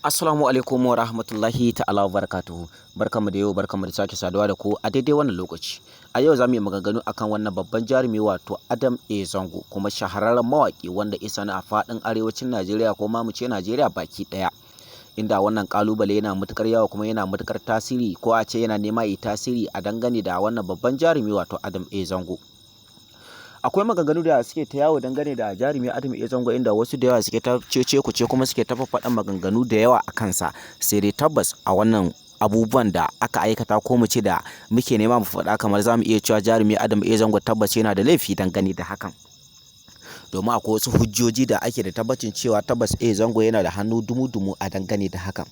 Assalamu alaikum wa rahmatullahi ta'ala wa barakatuhu. Barkanmu da yau, barkanmu da sake saduwa da ku a daidai wannan lokaci. A yau za mu yi maganganu akan wannan babban jarumi, wato Adam A. Zango, kuma shahararren mawaƙi wanda ya sani a faɗin arewacin Najeriya, ko ma mu ce Najeriya baki ɗaya. Inda wannan ƙalubale yana matuƙar yawa kuma yana matuƙar tasiri, ko a ce yana nema yi tasiri a dangane da wannan babban jarumi, wato Adam A. Zango. Akwai maganganu da suke ta yawo dangane da jarumi Adam A. Zango, inda wasu da yawa suke ta cece kuce kuma suke ta faɗan maganganu da yawa a kansa. Sai dai tabbas a wannan abubuwan da aka aikata, ko mu ce da muke nema mu faɗa, kamar za mu iya cewa jarumi Adam A. Zango tabbas yana da laifi dangane da hakan. Domin akwai wasu hujjoji da ake da tabbacin cewa tabbas A. Zango yana da hannu dumu-dumu a dangane da hakan.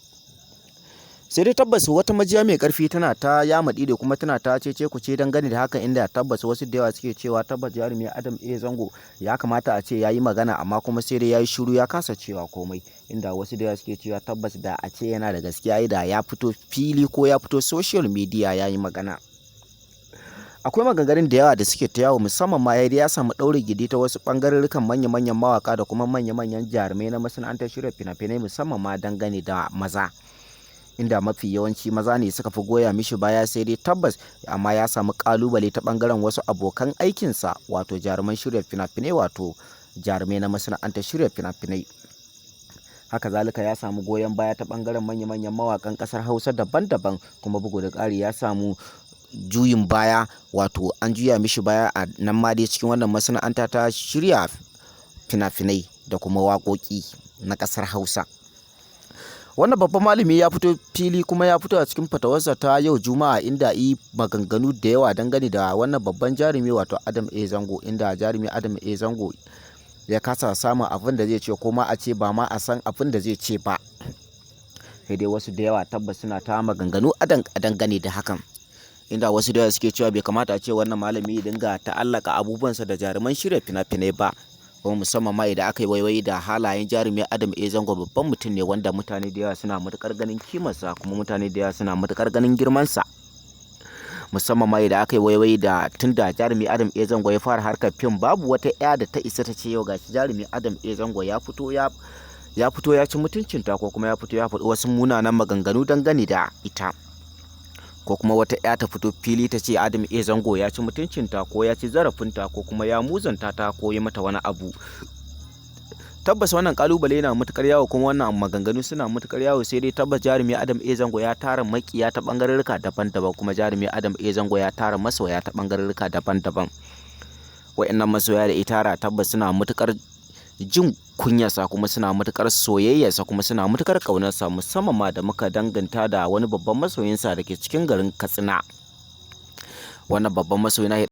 Sai dai tabbas wata majiya mai karfi tana ta yamaɗi da kuma tana ta cece kuce dangane da hakan, inda tabbas wasu da yawa suke cewa tabbas jarumi Adam A. Zango ya kamata a ce ya yi magana, amma kuma sai dai ya yi shiru, ya kasa cewa komai, inda wasu da yawa suke cewa tabbas da a ce yana da gaskiya, da ya fito fili ko ya fito social media ya yi magana. Akwai maganganun da yawa da suke ta yawo, musamman ma ya samu ɗaurin gindi ta wasu ɓangarorikan manya-manyan mawaka da kuma manya-manyan jarumai na masana'antar shirya fina-finai, musamman ma dangane da maza, inda mafi yawanci maza ne suka fi goya mishi baya. Sai dai tabbas amma ya samu kalubale ta bangaren wasu abokan aikinsa, wato jaruman shirya fina-finai, wato jarumai na masana'antar shirya fina-finai. Haka zalika ya samu goyon baya ta bangaren manya-manyan mawakan kasar Hausa daban-daban, kuma bugu da ƙari ya samu juyin baya, wato an juya mishi baya a nan ma dai cikin wannan masana'anta ta shirya fina-finai da kuma waƙoƙi na ƙasar Hausa. Wannan babban malami ya fito fili kuma ya fito a cikin fatawarsa ta yau Juma'a, inda yi maganganu da yawa dangane da wannan babban jarumi, wato Adam A. Zango, inda jarumi Adam A. Zango ya kasa samun abin da zai ce, ko ma a ce ba ma a san abin da zai ce ba. Sai dai wasu da yawa tabbas suna ta maganganu a dangane da hakan, inda wasu da yawa suke cewa bai kamata a ce wannan malami ya dinga ta'allaka abubuwansa da jaruman shirya fina-finai ba, kuma musamman ma idan aka yi waiwayi da halayen jarumi Adam A. Zango, babban mutum ne wanda mutane da yawa suna matuƙar ganin kimarsa, kuma mutane da yawa suna matuƙar ganin girmansa, musamman ma idan aka yi waiwayi da tun da jarumi Adam A. Zango ya fara harkar fim, babu wata 'ya da ta isa ta ce yau gashi jarumi Adam A. Zango ya fito ya ci mutuncinta, ko kuma ya fito ya faɗi wasu munanan maganganu dangane da ita, ko kuma wata 'ya ta fito fili ta ce Adam A. Zango ya ci mutuncinta, ko ya ci zarafinta, ko kuma ya muzanta ta, ko ya mata wani abu. Tabbas wannan kalubale yana matukar yawo, kuma wannan maganganu suna matukar yawo. Sai dai tabbas jarumi Adam A. Zango ya tara makiya ta bangarorika daban-daban, kuma jarumi Adam A. Zango ya tara masoya ta bangarorika daban-daban. Wa'annan masoya da ya tara tabbas suna matukar jin kunyarsa, kuma suna matukar soyayyarsa, kuma suna matukar ƙaunarsa, musamman ma da muka danganta da wani babban masoyinsa da ke cikin garin Katsina. Wannan babban masoyi na